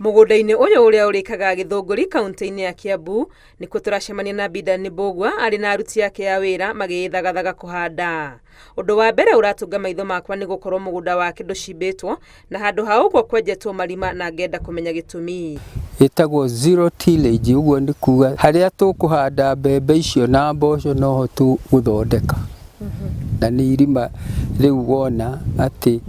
Mũgũnda-inĩ ũyũ ũrĩa ũrĩkaga Gĩthũngũri kaunti-inĩ ya Kiambu nĩkuo tũracemania na Bidan Mbũgua arĩ na aruti ake a wĩra magĩĩthagathaga kũhanda. Ũndũ wa mbere ũratũnga maitho makwa nĩ gũkorwo mũgũnda wake ndũcimbĩtwo na handũ ha ũguo kwenjetwo marima na ngenda kũmenya gĩtũmi. Ĩtagwo zero tillage, ũguo nĩ kuga harĩa tũkũhanda mbembe icio na mboco noho tũgũthondeka. Na nĩ irima rĩu wona atĩ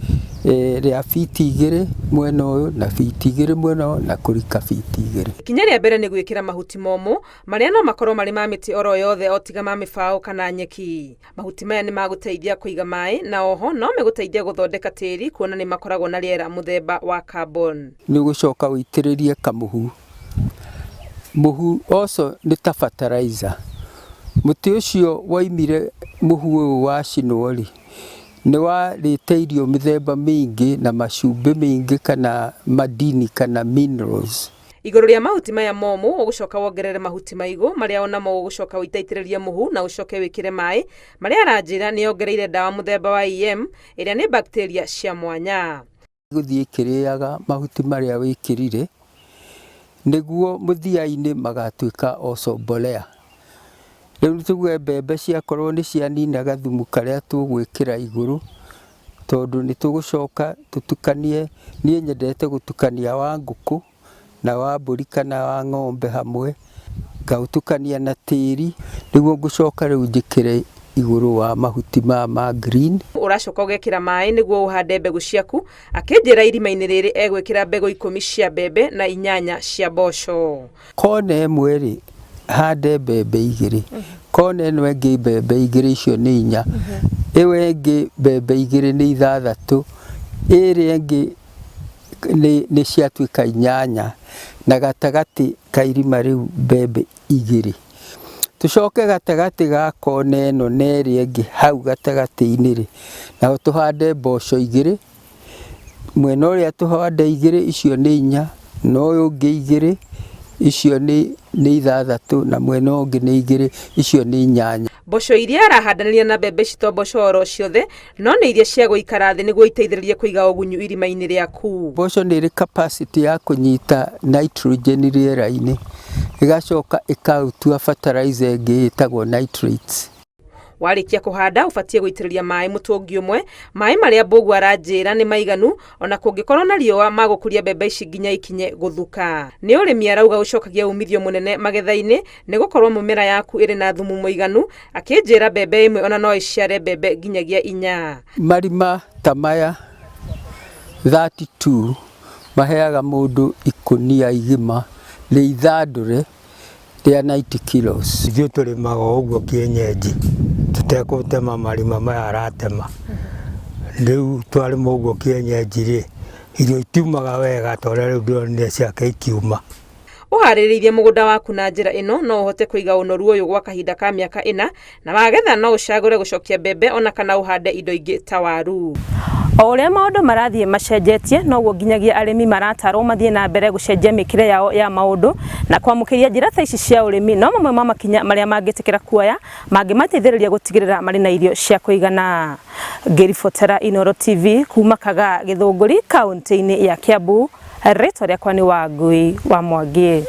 rĩa biti 2 mwena ũyũ na biti 2 mwena ũyũ na kũrika biti 2. Ikinya rĩa mbere nĩ gwĩkĩra mahuti momũ marĩa no makorwo marĩ ma mĩtĩ oro yothe o tiga ma mĩbaũ kana nyeki. Mahuti maya nĩ magũteithia kũiga maĩ na oho no megũteithia gũthondeka tĩri kuona nĩ makoragwo na rĩera mũthemba wa carbon. Nĩ ũgũcoka ũitĩrĩrie kamũhu. Mũhu also nĩ ta fertilizer. Mũtĩ ũcio waimire mũhu ũyũ wacinwo rĩ, nĩ warĩte irio mĩthemba mĩingĩ na macumbĩ mĩingĩ kana madini kana minerals. Igũrũ rĩa mahuti maya momũ ũgũcoka wongerere mahuti maigũ marĩa onamo ũgũcoka ũitaitĩrĩrie mũhu na ũcoke wĩkĩre maĩ marĩa aranjĩra nĩ ongereire ndawa mũthemba wa EM ĩrĩa nĩ bacteria cia mwanya. Gũthiĩ ĩkĩrĩaga mahuti marĩa wĩkĩrire nĩguo mũthia-inĩ magatuĩka also mbolea. Rĩu tuge mbembe ciakorwo nĩ cianina gathumu karĩa tũgwĩkĩra igũrũ, tondũ nĩ tũgũcoka tũtukanie, niĩ nyendete gũtukania wa ngũkũ na wa mbũri kana wa ng'ombe hamwe, ngaũtukania na tĩri, nĩguo ngũcoka rĩu njĩkĩre igũrũ wa mahuti maya ma green. Ũracoka ũgekĩra maĩ nĩguo ũhande mbegũ ciaku. Akĩnjĩra irima-inĩ rĩrĩ egwĩkĩra mbegũ 10 cia mbembe na 8 cia mboco. Kona ĩmwe rĩ, hande mbembe 2, kona ĩno ĩngĩ mbembe 2, icio nĩ 4, ĩyo ĩngĩ mbembe 2 nĩ 6, ĩrĩa ĩngĩ nĩ ciatuĩka 8, na gatagatĩ ka irima rĩu mbembe 2. Tũcoke gatagatĩ ga kona ĩno na ĩrĩa ĩngĩ hau gatagatĩ-inĩ rĩ, naho tũhande mboco 2, mwena ũrĩa tũhande 2, icio nĩ 4, na ũyũ ũngĩ 2, icio nĩ 6, na mwena ũngĩ nĩ 2, icio nĩ 8. Mboco iria arahandanĩria na mbembe ici to mboco oro ciothe, no nĩ iria cia gũikara thĩ nĩguo iteithĩrĩrie kũiga ũgunyu irima-inĩ rĩaku. Mboco nĩ ĩrĩ capacity ya kũnyita nitrogen rĩera-inĩ, ĩgacoka ĩkaũtua fertilizer ĩngĩ ĩtagwo nitrates. Warĩkia kũhanda ũbatiĩ gũitĩrĩria maĩ mũtũngi ũmwe. Maĩ marĩa Mbũgua aranjĩra nĩ maiganu ona kũngĩkorwo na riũa magũkũria mbembe ici nginya ikinye gũthuka. Nĩ ũrĩmi arauga ũcokagia umithio mũnene magetha-inĩ nĩ gũkorwo mũmera yaku ĩrĩ na thumu mũiganu. Akĩnjĩra mbembe ĩmwe ona no ĩciare mbembe nginyagia 4. Marima ta maya 32 maheaga mũndũ ikũnia igima rĩa ithandũre rĩa 90 kilos. Ithuĩ tũrĩmaga o ũguo kĩenyenji tũtekũtema marima maya aratema. Rĩu twarĩma ũguo kĩenyenji rĩ, irio itiumaga wega ta ũrĩa rĩu ndĩronire ciake ikiuma. Ũharĩrĩirie mũgũnda waku na njĩra ĩno no ũhote kũiga ũnoru ũyũ gwa kahinda ka mĩaka 4, na wagetha no ũcagũre gũcokia mbembe ona kana ũhande indo ingĩ ta waru. O ũrĩa maũndũ marathiĩ macenjetie, noguo nginyagia arĩmi maratarwo mathiĩ na mbere gũcenjia mĩkĩre yao ya maũndũ na kwamũkĩria njĩra ta ici cia ũrĩmi no mamwe ma makinya marĩa mangĩtĩkĩra kuoya mangĩmateithĩrĩria gũtigĩrĩra marĩ na irio cia kũigana. Ngĩribotera Inooro TV kuma Kagaa Gĩthũngũri kaunti-inĩ ya Kiambu, rĩtwa rĩakwa nĩ Wangui wa Mwangi.